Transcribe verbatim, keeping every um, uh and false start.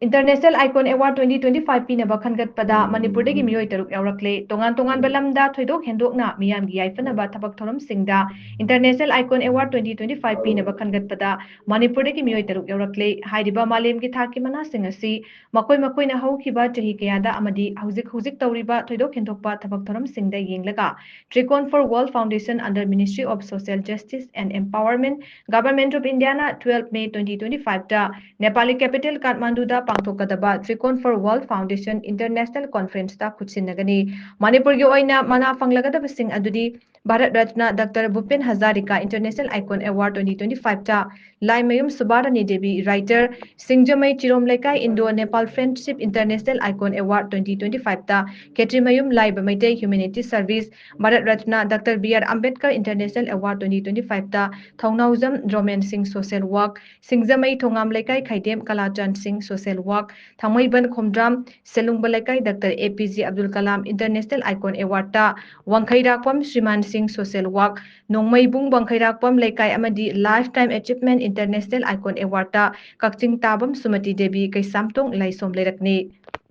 International Icon Award twenty twenty-five ꯄꯤꯅꯕ ꯈꯟꯒꯠꯄꯗ ꯃꯅꯤꯄꯨꯔꯗꯒꯤ ꯃꯤꯑꯣꯏ ꯇꯔꯨꯛ ꯌꯥꯎꯔꯛꯂꯦ꯫ ꯇꯣꯉꯥꯟ ꯇꯣꯉꯥꯟꯕ ꯂꯝꯗ ꯊꯣꯏꯗꯣꯛ ꯍꯦꯟꯗꯣꯛꯅ ꯃꯤꯌꯥꯝꯒꯤ ꯌꯥꯏꯐꯅꯕ ꯊꯕꯛ ꯊꯧꯔꯝꯁꯤꯡꯗ International Icon Award twenty twenty-five ꯄꯤꯅꯕ ꯈꯟꯒꯠꯄꯗ ꯃꯅꯤꯄꯨꯔꯗꯒꯤ ꯃꯤꯑꯣꯏ ꯇꯔꯨꯛ ꯌꯥꯎꯔꯛꯂꯦ꯫ ꯍꯥꯏꯔꯤꯕ ꯃꯥꯂꯦꯝꯒꯤ ꯊꯥꯛꯀꯤ ꯃꯅꯥꯁꯤꯡ ꯑꯁꯤ ꯃꯈꯣꯏ ꯃꯈꯣꯏꯅ ꯍꯧꯈꯤꯕ ꯆꯍꯤ ꯀꯌꯥꯗ ꯑꯃꯗꯤ ꯍꯧꯖꯤꯛ ꯍꯧꯖꯤꯛ ꯇꯧꯔꯤꯕ ꯊꯣꯏꯗꯣꯛ ꯍꯦꯟꯗꯣꯛꯄ ꯊꯕꯛ ꯊꯧꯔꯝꯁꯤꯡꯗ ꯌꯦꯡꯂꯒ Trikon for World Foundation under Ministry of Social Justice and Empowerment, Government of Indiaꯅ twelve May twenty twenty-fiveꯇ Nepali capital ꯀꯥꯊꯃꯥꯟꯗꯨꯗ ꯄꯥꯡꯊꯣꯛꯀꯗꯕ Trikon for World Foundation International Conferenceꯇ ꯈꯨꯠꯁꯤꯟꯅꯒꯅꯤ꯫ ꯃꯅꯤꯄꯨꯔꯒꯤ ꯑꯣꯏꯅ ꯃꯅꯥ ꯐꯪꯂꯒꯗꯕꯁꯤꯡ ꯑꯗꯨꯗꯤ Bharat Ratna doctor Bhupen Hazarika International Icon Award twenty twenty-fiveꯇ Laimayum Subharani Devi writer, Singjamei Chirom Leikai Indo Nepal Friendship International Icon Award twenty twenty-fiveꯇ Khetrimayum Laiba Meitei Humanity Service, Bharat Ratna doctor B R Ambedkar International Award twenty twenty-fiveꯇ Thounaojam Romen Singh Social Work, Singjamei Thongam ꯂꯩꯀꯥꯏ ꯈꯥꯏꯗꯦꯝ ꯀꯂꯥꯆꯥꯟ ꯁꯤꯡ Social Work, ꯊꯥꯡꯃꯩꯕꯟ ꯈꯣꯝꯗ꯭ꯔꯥꯝ ꯁꯦꯂꯨꯡꯕ ꯂꯩꯀꯥꯏ doctor A P J Abdul Kalam International Icon Awardꯇ Wangkheirakpam Sriman Singh Social Work, ꯅꯣꯡꯃꯩꯕꯨꯡ ꯋꯥꯡꯈꯩꯔꯥꯛꯄꯝ ꯂꯩꯀꯥꯏ ꯑꯃꯗꯤ Lifetime Achievement International Icon Awardꯇ ꯀꯛꯆꯤꯡ ꯇꯥꯕꯝ ꯁꯨꯃꯇꯤ ꯗꯦꯕꯤ ꯀꯩꯁꯥꯝꯊꯣꯡ ꯂꯥꯏꯁꯣꯝ ꯂꯩꯔꯛꯅꯤ꯫